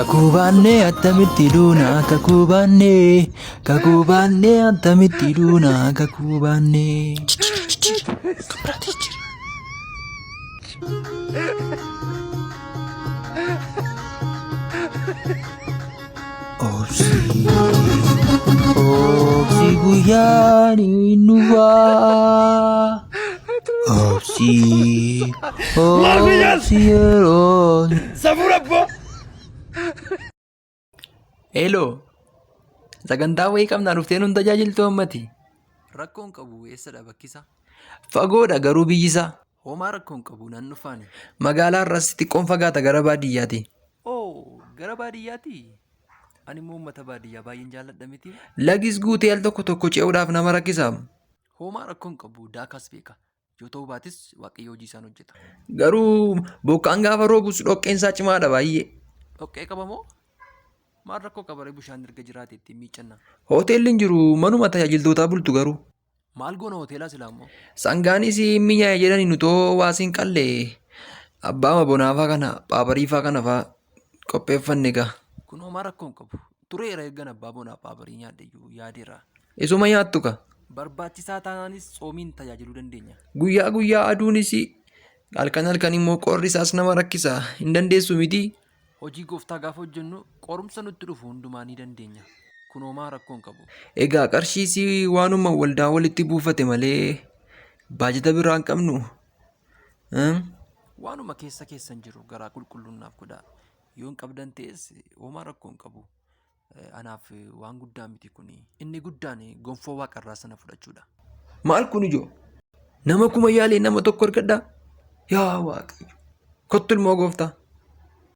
Kakuu baannee attamitti duuna kakuu baannee kakuu baannee attamitti duuna kakuu baannee. Kan biraatti jijjiiri. Obsi obsi guyyaan hin dhufaa. Obsi obsi yeroon. Hello. Sagantaa wayii qabnaa dhuftee nun tajaajiltu ammati. Rakkoon qabu eessadha bakkisa? Fagoodha garuu biyyisaa. Homaa rakkoon qabu nan dhufaani. Magaalaa irraas xiqqoon fagaata gara baadiyyaati. Oo gara baadiyyaati? Ani immoo uummata baadiyyaa baay'een jaalladha miti. Lagis guutee al tokko tokko ce'uudhaaf nama rakkisa. Homaa rakkoon qabu daakaas beeka. Yoo ta'uu baates waaqayyo hojii isaan hojjeta. Garuu bokkaan gaafa roobus dhoqqeen isaa cimaadha baay'ee. Dhoqqee qaba moo? Maal rakkoo qaba ree bishaan erga jiraate ittiin miiccanna. Hoteelli hin jiru manuma tajaajiltootaa bultu garuu. Maal goona hoteelaa silaa immoo. Sangaanis hin minyaa'e jedhani nutoo waa siin qalle abbaama bonaafaa kana paapariifaa kana faa qopheeffanne gaa. Kun homaa rakkoo hin qabu. Tureera ergan abbaa bonaa paaparii nyaadhe iyyuu yaadeera. Isuma nyaattu ka. Barbaachisaa taanaanis tsoomiin tajaajiluu dandeenya. Guyyaa guyyaa aduunis halkan halkan immoo qorri isaas nama rakkisa hin dandeessu miti. Hojii gooftaa gaafa hojjennu qorumsa nutti dhufu hundumaa ni dandeenya. Kun homaa rakkoo hin qabu. Egaa qarshiis waanuma waldaa walitti buufate malee baajata biraa hin qabnu. Waanuma keessa keessan jiru garaa qulqulluun naaf godhaa. Yoo hin qabdan ta'es homaa rakkoo hin qabu. Anaaf waan guddaa miti kuni. Inni guddaan gonfoo waaqarraa sana fudhachuudha. Maal kun ijoo? Nama kuma yaalee nama tokko argadhaa? Yaa Waaqayyo. Kottu ilmoo gooftaa.